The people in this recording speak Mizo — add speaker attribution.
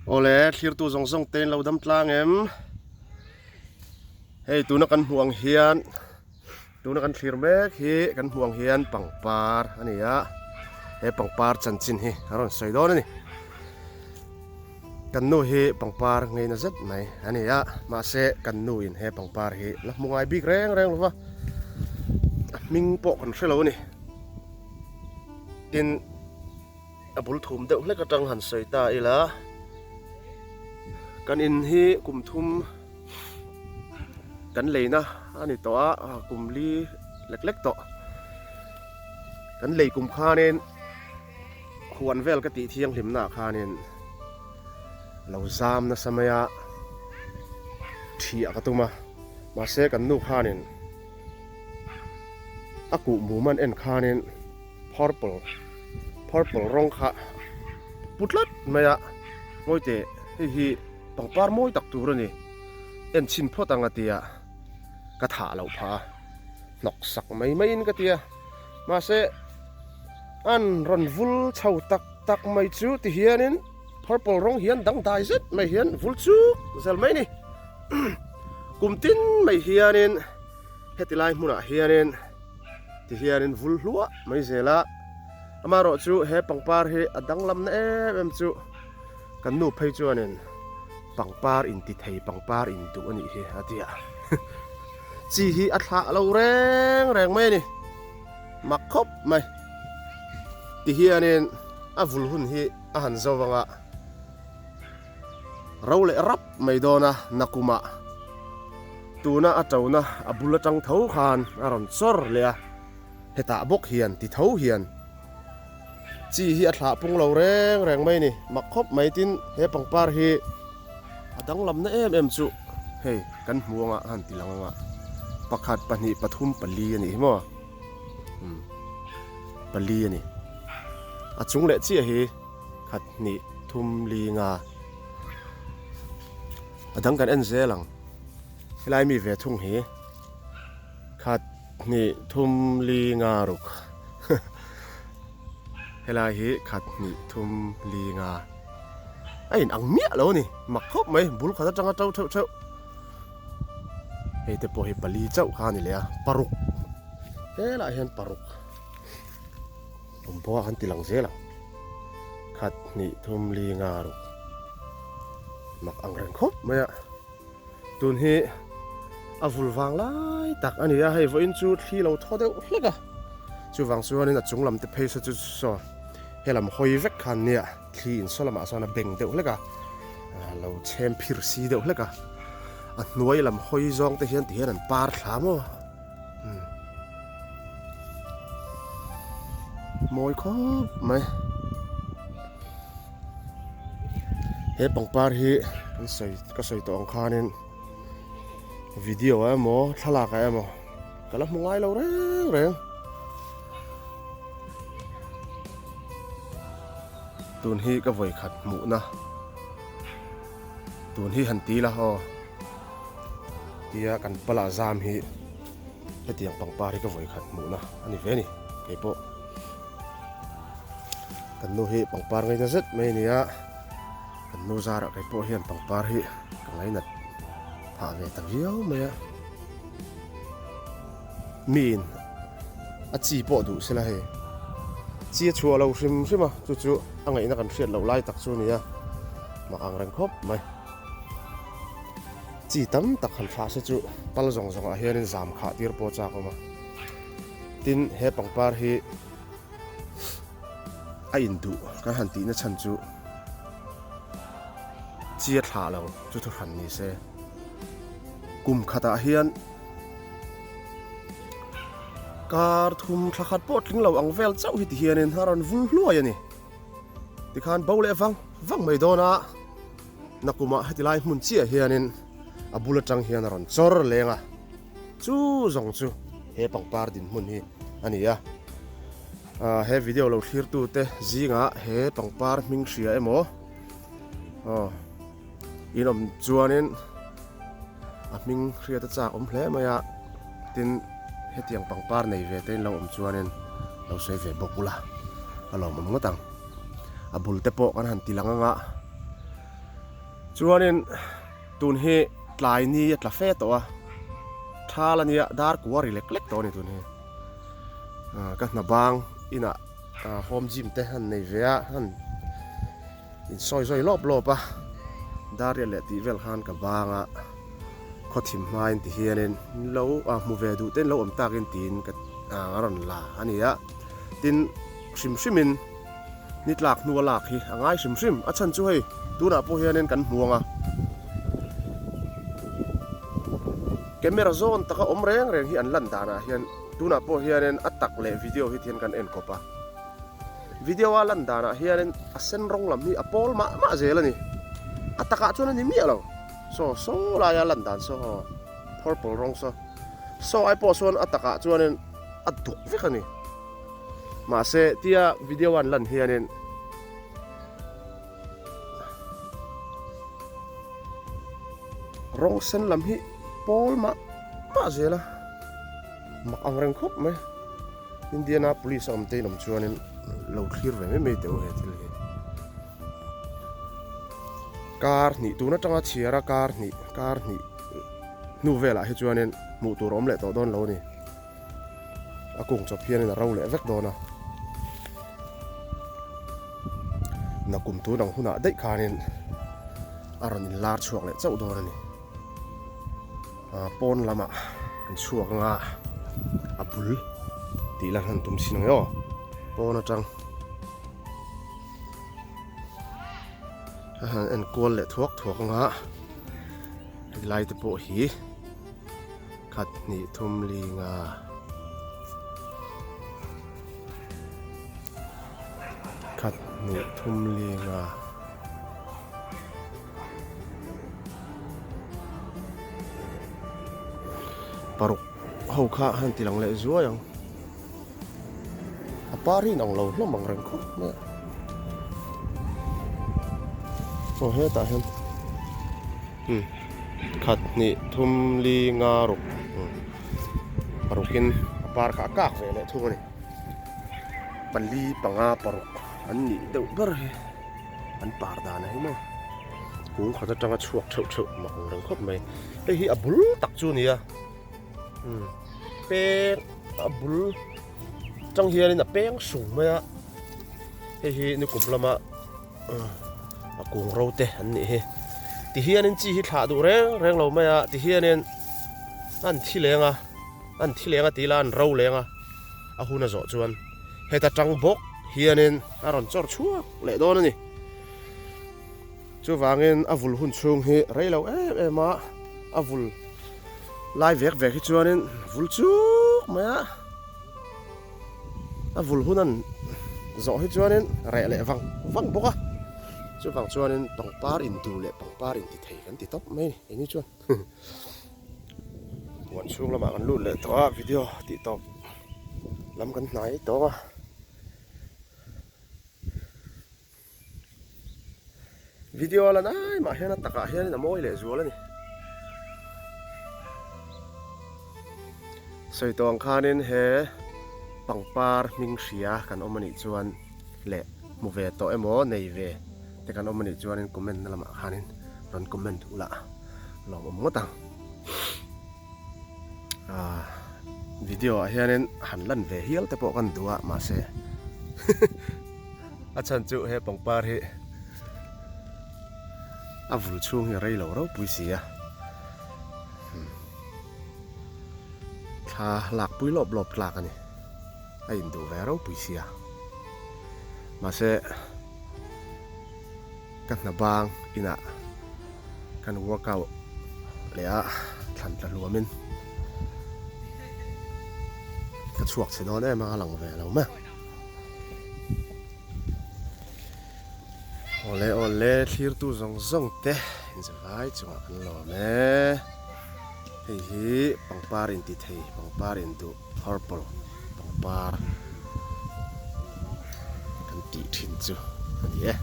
Speaker 1: Awle, thlirtu zawng zawng te in lo dam tlang em? Hei tuna kan hmuh ang hian tuna kan thlir mek hi kan hmuh ang hian pangpar a ni a, he pangpar chanchin hi a rawn sawi dawn a ni. Kan nu hi pangpar ngeina zet mai a ni a, mahse kan nu in he pangpar hi la hmu ngai bik reng reng lo va, a hming pawh kan hre lo a ni. Tin. A bul thum deuh hlek atang han sawi ta ila, kan in hi kum thum kan leina a ni tawh a, kum li lek lek tawh. Kan lei kum khanin huan vel ka tih thianghlimna ah khanin lo zam nasa mai a, thiah ka tum a, mahse kan nu khanin a kuh mum an en khanin. Purple purple rawng kha pu tlat mai a, ngawi teh hei hi pangpar mawi tak tur a ni, en chhin phawt ang a tia ka thah loh phah a, hnawk sak mai mai in ka tia, mahse an rawn vul chho tak tak mai chu ti hianin purple rawng hian dangdai zet mai hian vul chuk zel mai a ni, kum tin mai hianin heti lai hmunah hianin. Ti hianin vul hluah mai zel a, amaherawh chu he pangpar hi a danglamna em em chu kan nu phei chuanin pangpar in ti thei pangpar in duh a nih hi a ti a, chi hi a thlah lo reng reng mai a ni, mak khawp mai. Ti hianin a vul hun hi a han zo vang a, ro leh rap mai dawn a nakumah. Tuna a tona a bul atang tho khan a rawn chawr leh a, hetah bawk hian ti tho hian chi hi a thlah pung lo reng reng mai a ni. Mak khawp mai tin he pangpar hi a danglamna em em chu hei kan hmu anga a han ti lang anga pakhat pahnih pathum pali a nih hi maw umm pali a ni. A chung leh chiah hi khat hnih thum li nga a dang kan en zel ang. Helai mi ve thung hi khat hnih thum li nga ruk helai hi khat hnih thum li nga a in ang miah lo a ni mak khawp mai bul khat atanga to theuh theuh hei te pawh hi pali chauh kha a ni leh a paruk helaiah hian paruk awm bawk a kan ti lang zel ang khat hnih thum li nga ruk mak ang reng khawp mai a. Tun hi a vul vang lai tak a ni a, hei vawiin chu thli lo thaw deuh hlek a, chuvang chuanin a chung lam te phei saw chu saw helam hawi vek khan nia thli in saw lamah sawn a beng deuh hlek a, lo chhem phir si deuh hlek a, a hnuai lam hawi zawng te hian tihian an par thla maw umm mawi khawp mai. He pangpar hi kan sawi ka sawi tawh ang khanin video ah emaw thlalak ah emaw ka la hmu ngai lo reng reng. Tun hi ka vawi khat hmuhna tun hi han ti la aw tia kan pala zam hi hetiang pangpar hi ka vawi khat hmuhna a ni ve a ni keipawh. Kan nu hi pangpar ngaina zet mai a ni a, kan nu zarah kei pawh hian pangpar hi ka ngainat phah ve ta viau mai a. Miin a chi pawh duh sela hei chi a chhuah lo hrim hrim a, chu chu a ngaihna kan hriat loh lai tak chu a ni a, mak ang reng khawp mai. Chi tam tak han thlah se chu pal zawng zawngah hianin zam khah tir pawh a chak awm a. Tin, he pangpar hi a induh kan han tihna chhan chu chi a thlah lo chu thu hran ni se. Kum khatah hian kar thum thla khat pawh tling lo ang vel chauh hi ti hianin a rawn vul hluai a ni. Tikhan bo leh vang vang mai dawn a, nakumah heti lai hmun chiah hianin a bul atang hian a rawn chawr leng a. Chu zawng chu he pangpar dinhmun hi a ni a, he video lo thlirtu te zingah he pangpar hming hria emaw aw in awm chuanin a hming hriat a chak awm hle mai a, tin hetiang pangpar nei ve te in lo awm chuanin lo sawi ve bawk ula a lawmawm ngawt ang. A bul te pawh kan han ti lang anga. Chuanin tun hi tlai ni a tla fe tawh a, thal a nia dar kua ri lek lek tawh a ni tun hi. Ka hna bang inah home gym te han nei ve a, han insawi zawi lawp lawp a, dar riat leh tih vel khan ka bang a, khaw thim hmain ti hianin lo hmu ve duh te in lo awm takin tiin ka a rawn la a ni a, tin hrim hrimin. Ni tlak hnua lak hi a ngai hrim hrim. A chhan chu hei tunah pawh hianin kan hmu ang a. Camera zawn taka awm reng reng hi an lan danah hian tunah pawh hianin a tak leh video hi tihian kan en kawp a. Video a lan danah hianin a sen rawng lam hi a pawl mah mah zel a ni. A takah chuan a ni miah lo. Saw saw laia lan dan saw aw purple rawng saw saw ai pawh sawn a takah chuanin a duk vek a ni. Mahse tia video an lan hianin rawng sen lam hi pawl mah mah zel a mak ang reng khawp mai Indiana police a awm te in awm chuanin lo thlir ve mai mai teh u he thil hi kar hnih tun atanga chhiar a kar hnih kar hnih hnu velah hi chuanin hmuh tur a awm leh tawh dawn lo a ni. A kung chawp hianin a ro leh vek dawn a, nakum tun ang hunah daih khanin a rawn inlar chhuak leh chauh dawn a ni. Pawn lamah an chhuak anga a bul tih lan han tum sin ang e aw, pawn atang a han en kual leh thuak thuak anga helai te pawh hi. Khat hnih thum li nga. Khat hnih thum li nga. Paruk ho kha han ti lang leh zuai ang. A par hi inang lo hlawm ang reng khawp mai a. Aw hetah hian umm khat hnih thum li nga ruk umm parukin a par kha a kak ve leh thung a ni. Pali panga paruk an nih deuh ber hi an par dan a hi maw kung khat atanga chhuak theuh theuh mak ang reng khawp mai. Hei hi a bul tak chu a ni a. Peng a bul tang hianin a peng sung mai a hei hi nikum lama a kung ro te an nih hi ti hianin chi hi thlah duh reng reng lo mai a ti hianin an thi leng a an thi leng a tih ila an ro leng a a hun a zawh chuan heta tang bawk hianin a rawn chawr chhuak leh dawn a ni chuvangin a vul hun chhung hi rei lo em em a a vul Lai vek vek hi chuanin vul chuk mai a, a vul hun an zawh hi chuanin reh leh vang vang bawk a, chuvang chuanin pangpar in duh leh pangpar in ti thei kan ti tawp mai a ni engni chuan huan chhung lamah kan lut leh tawh a video tih tawp lam kan hnai tawh a. Video a la nai mah hian a takah hianin a mawi leh zual a ni. Sawi tawh ang khanin he pangpar hming hria kan awm anih chuan leh hmu ve tawh emaw nei ve te kan awm anih chuanin comment na lamah khanin rawn comment ula lawmawm ngawt ang. Aaa video ah hianin han lan ve hial te pawh kan duh a mahse a chhan chu he pangpar hi a vul chhung hi a rei lo ropui si a thla lak pui lawp lawp tlak a ni a induh ve ropui si a mahse Ka hna bang inah kan workout leh a, thlan tla hluamin ka chhuak chhe dawn em a, a lang ve lo mai. Awle awle thlirtu zawng zawng te inzavai chungah kan lawm e. Hei hi pangpar inti thei pangpar induh purple pangpar kan tih thin chu a ni e.